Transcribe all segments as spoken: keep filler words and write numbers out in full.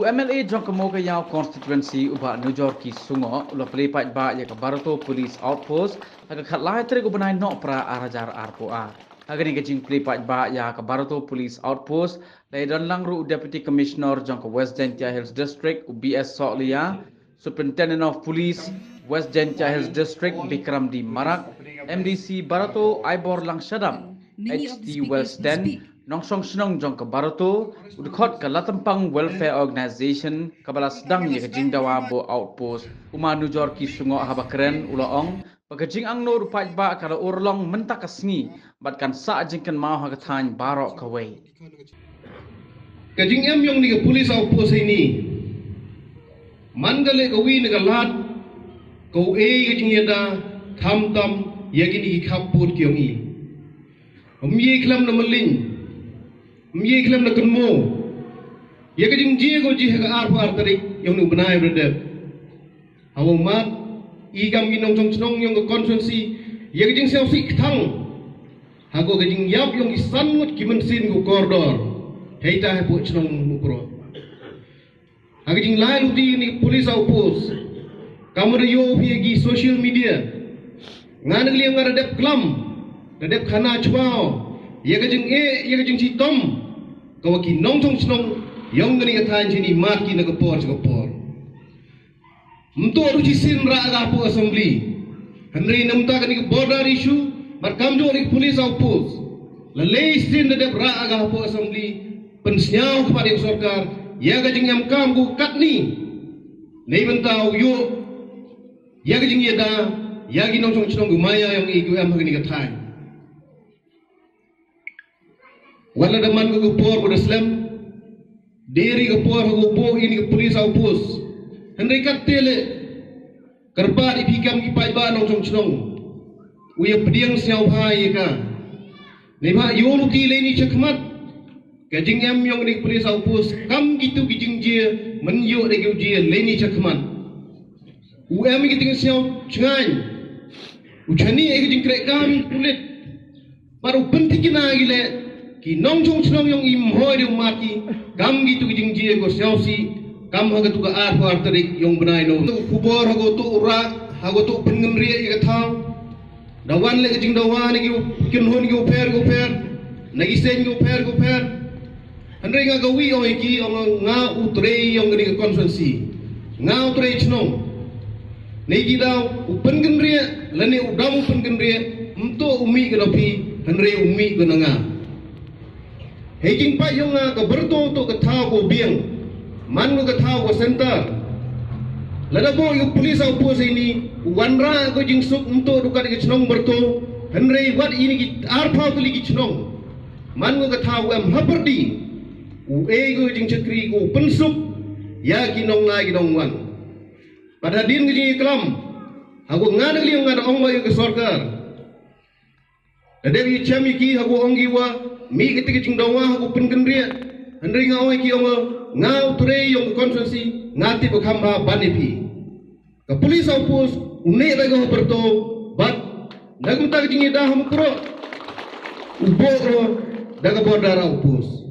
U M L A jong ka Mowkaiaw constituency u Bah Nujor K Sungoh u la plie paidbah ïa ka Barato Police Outpost ha ka khatlai tarik u bnai Nohprah ar hajar arphew ar. Ha kane ka jingplie paidbah ïa ka Barato Police Outpost la ïadonlang ruh u Deputy Commissioner jong ka West Jaintia Hills District u B S Sohliya, Superintendent of Police West Jaintia Hills District Bikram D Marak, M D C Barato Aibor Langshadap, H T Wellston, nongshong shnong jong ka Barato, u dkhot ka Latempang Welfare Organisation kaba la sdang ïa ka jingdawa buh outpost, u Ma Nujor K Sungoh haba kren u la ong ba ka jingangnud u paidbah ka la urlong mynta ka sngi bad kan sah jingkynmaw ha ka thaiñ baroh kawei. Ka jingem ïong ni ka police outpost ïa ni man ka leh ka wi na ka lad ka u ei ka jingïada khamtam ïa kini ki khappud ki ïong i. Ym ïa khlem na maling, ym ïa khlem na kynmo ïa ka jingjia ka u jia ha ka arphew ar tarik ïong ni u bnai ba dep. Hawa mad i kam ki nongshong shnong ïong ka constituency ïa ka jingsngewsih kthang ha ka ka jingïap ïong ki san ngut ki mynsiem ka u kordor. Hei ta ha puk shnong Mukroh ha ka jinglai luti ni police outpost. Kam da ïoh phi ki social media. Nga na ka liang nga da dep klam, da dep khana chwa ïa ka jingeh ïa ka jingshitom ka wa ki nongshong shnong ïong kani ka thaiñ shini mad ki na ka por sha ka por. Mto ruh shisien rah ka hapoh assembly. Hynrei namta kani ka border issue bad kam jong ni ka police outpost la lei shisien da dep rah ka hapoh assembly. Pynsngew ka pat ïa ka sorkar ïa ka jingem kam ku katni. Nei bynta u ïoh ïa ka jingïada ïa ki nongshong shnong ku maya ïong i ku em ha kani ka thaiñ. Wat la da man ka por ba da slem deri ka por ha ka buh ïa ni ka police outpost. Hynrei kat te le kyrpad i phi kam ki paidbah nongshong shnong u ïa pdiang sngewbha ïa ka. Nei ba ïoh luti lei ni chakhmat ka jingem ïong ni ka police outpost kam kitu ki jingjia men ïoh da ki u jia lei ni chakhmat. U em ki ting sngewbha chngaiñ u chani ïa ki jingkreh kam pulit. Bad u pynthikna ki leh ki nongshong shnong ïong i mhoi de u mat ki kam kitu ki jingjia ko sngewsih kam ha katu ka arphew ar tarik ïong bnai no. Khubor ha ko tu u rah ha ko tu pynkynriah ïa ka thaw. Da wan leh ka jingdawa na ki kynhun ki u pher ki u pher na ki seng ki u pher ki u pher. Hynrei nga ka wi ong ïa ki ong nga u trei ïong kani ka constituency. Nga u trei chnong. Nei ki daw u pynkynriah lane u dam u pynkynriah mto u mih ka da phi hynrei u mih ka na nga. Hei jingpait ïong nga ka Barato to ka thaw ko biang man ko ka thaw ko center. Lada bo ïa u police outpost ini u wanrah ko jingsuk mto dukat ka chnong Barato hynrei wat ini ki arphew tylli ki chnong. Man ko ka thaw em hapyrdi u ei ko jingchakri ko pynsuk ïa ki nonglai ki nongwan. Bad hadien ka jingïaklam ha ko nga na ka liang nga da ong ba ïa ka sorkar. Da dep ïa chem ïa ki ha ko ong ki wa mih kata ka jingdawa ha ko pynkynriah. Hynrei nga ong ïa ki ong nga u trei ïong ka constituency nga tip ba kham ba ban ïa phi. Ka police outpost u neh da ka ha Barato bad na ka mynta ka jingïada ha Mukroh u buh da ka border outpost.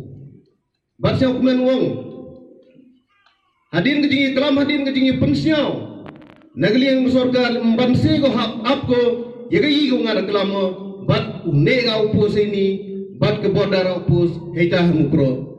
Bad sngewkmen u ong hadien ka jingïaklam hadien ka jingïapynsngew na ka liang ka sorkar ban se ko hap ap ko ïa ka i ko nga da klam bad u neh ka outpost ini bad ka border outpost hei ta ha Mukroh.